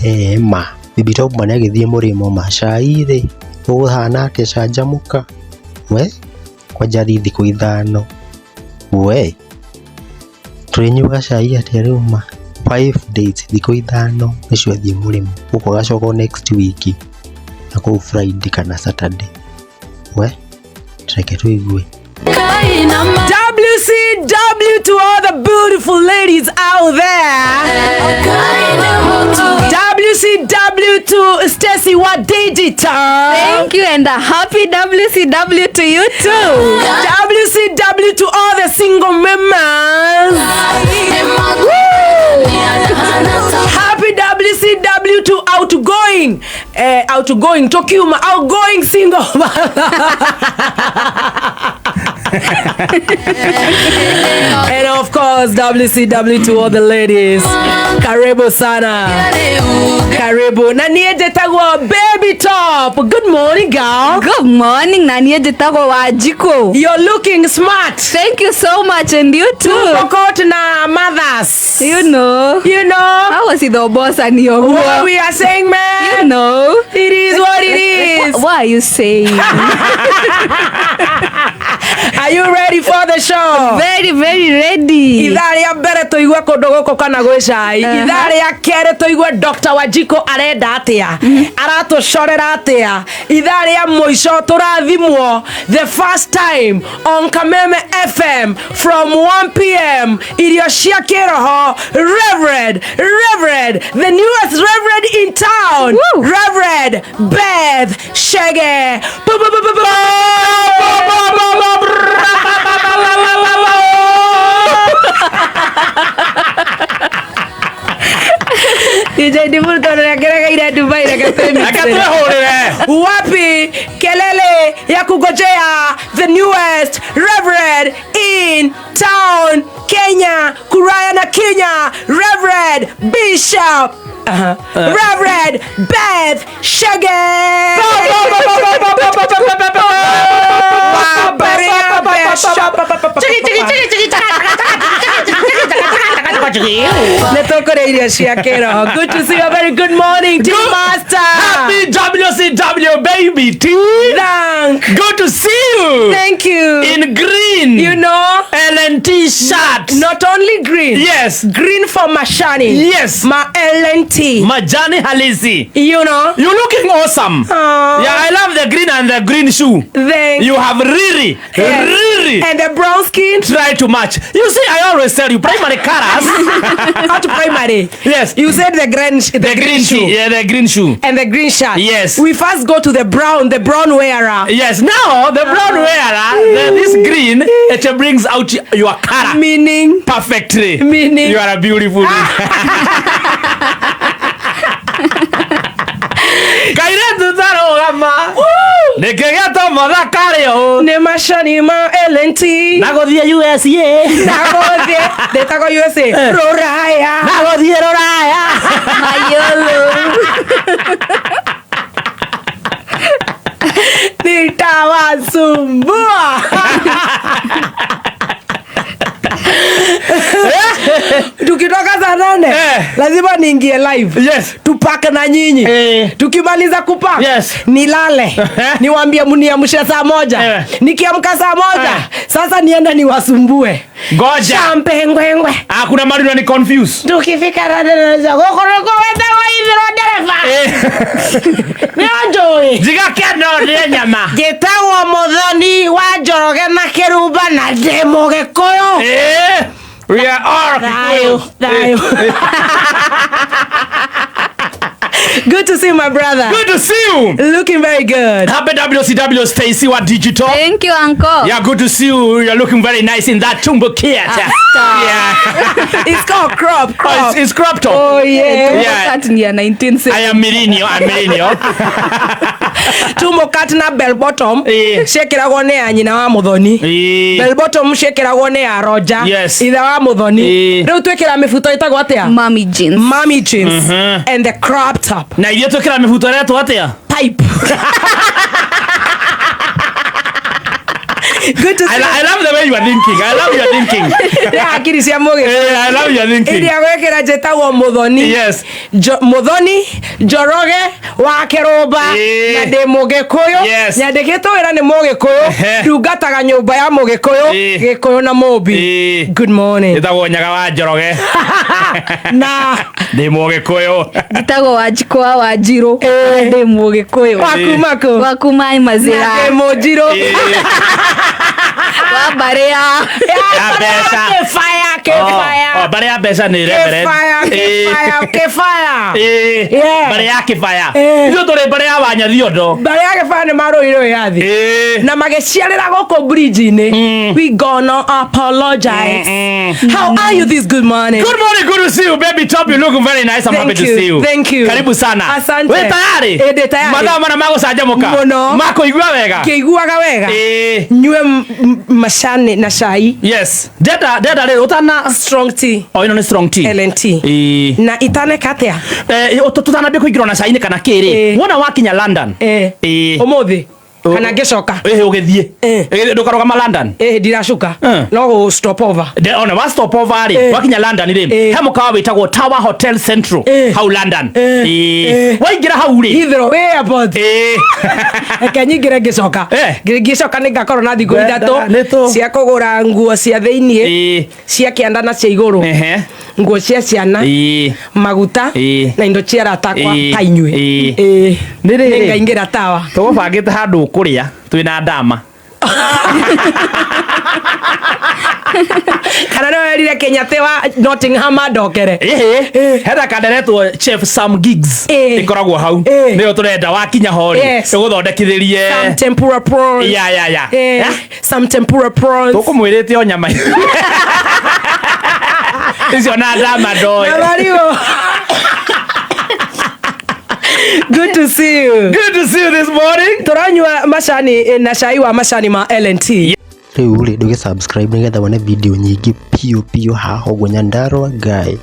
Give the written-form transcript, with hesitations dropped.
Ĩĩ ma Baby Top ma nĩagĩthiĩ mũrĩmo ma, cai rĩ ũhana atĩa canjamũka, we kwanja athiĩ thikũ 5, we tũrĩnyuaga cai atĩa rĩu ma, 5 days thikũ 5 nĩcio athiĩ mũrĩmo, gũkũ agacoka o next week na kũu Friday kana Saturday, we reke tũigue. WCW to all the beautiful ladies out there. WCW to Stacy Wa Digital. Thank you and a happy WCW to you too. WCW to all the single members. Happy WCW to outgoing, Tokiuma, outgoing single. And of course, WCW to all the ladies. Karibu sana. Karibu. Na niĩ njĩtagwo Baby Top. Good morning, girl. Good morning, na niĩ njĩtagwo Wanjikũ. You're looking smart. Thank you so much and you too. Pokot na mothers. You know. You know How was it boss and your what we are saying, man? You know. It is what it is. What are you saying? Are you ready for the show? Very, very ready. Ithaa rĩa mbere tũigue kũndũ gũkũ kana gwĩ cai. Ithaa rĩa kerĩ tũigue Dr. Wanjikũ arenda atĩa, aratũcorera atĩa. Ithaa rĩa mũico tũrathimwo the first time on Kameme FM from 1 p.m., irio cia kĩroho, Reverend, the newest reverend in town. Woo. Reverend Beth Chege. Bu- bu- bu- bu- bu- bu- bu- bu- DJ Diburto rekeregeire Dubai, reke Reke twĩhũrĩre. Wapi kelele ya kugojea the newest reverend in town, Kenya, Kuraya na Kenya, Reverend Bishop, Reverend Beth Chege. Chiki, chiki, chiki, chiki, nĩ tũkũrĩa irio cia kĩroho. Good to see you. Very good morning to you, master. Happy WCW, baby T. Thank Good to see you. Thank you. In green. You know. LNT shirt. Not only green. Yes. Green for Mashani. Yes. Ma LNT. Majani halisi. You know. You looking awesome. Aw. Yeah, I love the green and the green shoe. Thank You have really, Yes. really And the brown skin. try to match. You see, I always tell you, primary colors. Out primary. Yes. You said the The green shoe. Yeah, the green shoe. And the green shirt. Yes. We first go to the brown wearer. Yes. Now the brown wearer, this green, it brings out your color Meaning. Perfectly. Meaning? You are a beautiful. Kairetu tarũgama nĩkĩ gĩatũma thakare ũũ? Nĩ macani ma LNT. Na gũthiĩ USA. Na gũthiĩ ndĩtagwo USA, rũraya. Na gũthiĩ rũraya. Mayolo. Nitawasumbua. Tukitoka saa 8 lazima niingie live. Tupake na nyinyi. Tukimaliza kupak, nilale, niwambie mniamshe saa 1. Nikiamka saa 1, sasa niende niwasumbue. Ngoja. Champe ngwengwe. Ah, kuna mali unani confuse. Tukifika gũkũ wetagwo ithiro ndereba nĩonjũĩ. Njiga keno ndĩe nyama. Njĩtagwo Mũthoni wa Njoroge na Kĩrumba na ndĩ Mũgĩkũyũ. We are all Thayo, Kikuyu. thayo. Good to see you, my brother. Good to see you. Looking very good. Happy WCW, Stacy wa Digital. Thank you, uncle. Yeah, good to see you. You're looking very nice in that tumbo kit. Stop. Yeah. It's called crop, Oh, crop. it's crop top. Oh, yeah. Yeah. Cut ni ya 1970. I am millennial. I'm millennial. Tumbo cut na bell bottom ciĩkĩragwo nĩ ya nyina wa Mũthoni. Bell bottom ciĩkĩragwo nĩ ya Roger. Ithe wa Mũthoni. Rĩu twĩkĩra mĩbuto ĩtagwo atĩa? Mommy jeans. Mommy jeans and the crop top. Na ithuĩ twĩkĩra mĩbuto ĩretwo atĩa? Pipe. Good to see I love the way you are thinking. I love your thinking. you. Nĩ hakiri cia mũgĩ I love your thinking. iria gwĩkĩra njĩtagwo Mũthoni. Yes. Mũthoni Njoroge wa Kĩrũmba na ndĩ Mũgĩkũyũ. Nyandĩkĩtwo wĩra nĩ Mũgĩkũyũ. Ndungataga nyũmba ya Mũgĩkũyũ. Gĩkũyũ na Mũmbi. Good morning. Ĩtagwo Nyaga wa Njoroge. Na Ndĩ Mũgĩkũyũ. Njĩtagwo Wanjikũ wa Wanjirũ. Ndĩ Mũgĩkũyũ. Wakuma kũ? Wa kuma Mazĩra. Na ndĩ Mũnjirũ. Wa mbarĩ ya Ya mbeca. Kĩbaya, kĩbaya. Oh, mbarĩ ya mbeca nĩ reverend. Kĩbaya, kĩbaya, kĩbaya. Yeah. Mbarĩ ya kĩbaya. Ithuĩ tũrĩ mbarĩ ya Wanyathiondo. Mbarĩ ya kĩbaya nĩ marũire wĩyathi na magĩciarĩra gũkũ bridge-inĩ. We gonna apologize. How are you this good morning? Good morning, good to see you, baby Top. You look very nice. I'm Thank happy to you, see you. thank you. Karibu sana. Asante. Wĩ tayari? Ĩ, ndĩ tayari. Mathaa mana ma gũcanjamũka. Mũno. Ma kũigua wega. Ngĩiguaga wega. Nyue macani na cai. Yes. Ndenda ndenda rĩrĩ ũtana Strong tea. O ĩno nĩ strong tea. LNT. Na itaneka atĩa? Tũtanambia kũingĩrwo na cai-inĩ kana kĩrĩ. Wona wakinya London. Ũmũthĩ kana ngĩcoka? Ĩhĩ ũgĩthiĩ. Ndũkarũgama London. Ndiracuka. No gũ stop over. Ona wa stop over rĩ, wakinya London rĩ, he mũkawa wĩtagwo Tower Hotel Central hau London. Waingĩra hau rĩ. Heathrow airport. Reke nyingĩre ngĩcoka. Ngĩcoka nĩ ngakorwo na thikũ Wenda, ithatũ nĩtũ. cia kũgũra nguo cia thĩiniĩ, cia kĩanda na cia igũrũ, nguo cia ciana, maguta na indo cia arata akwa ta inyuĩ. Nĩ rĩrĩ. Nĩngaingĩra tawa. Tũgũbangĩte handũ ũkũrĩa twĩna ndama. Kana nĩ werire Kenyatta wa Nottingham andokere? Ĩhĩ, hena kanderetwo Chef Sam Gigs ĩkoragwo hau. Nĩyo tũrenda wakinya ho rĩ, ĩgũthondekithĩrie Some tempura prawns. Ya. Some tempura prawns. Tũkũmwĩrĩte o nyama icio na ndama ndoĩ. Na marigũ. Good to see you. Good to see you this morning. Tũranyua macani na cai wa macani ma LNT. Rĩu rĩ, ndũgĩ subscribe nĩgetha wone video nyingĩ piũ piũ haha ũguo Nyandarua guy.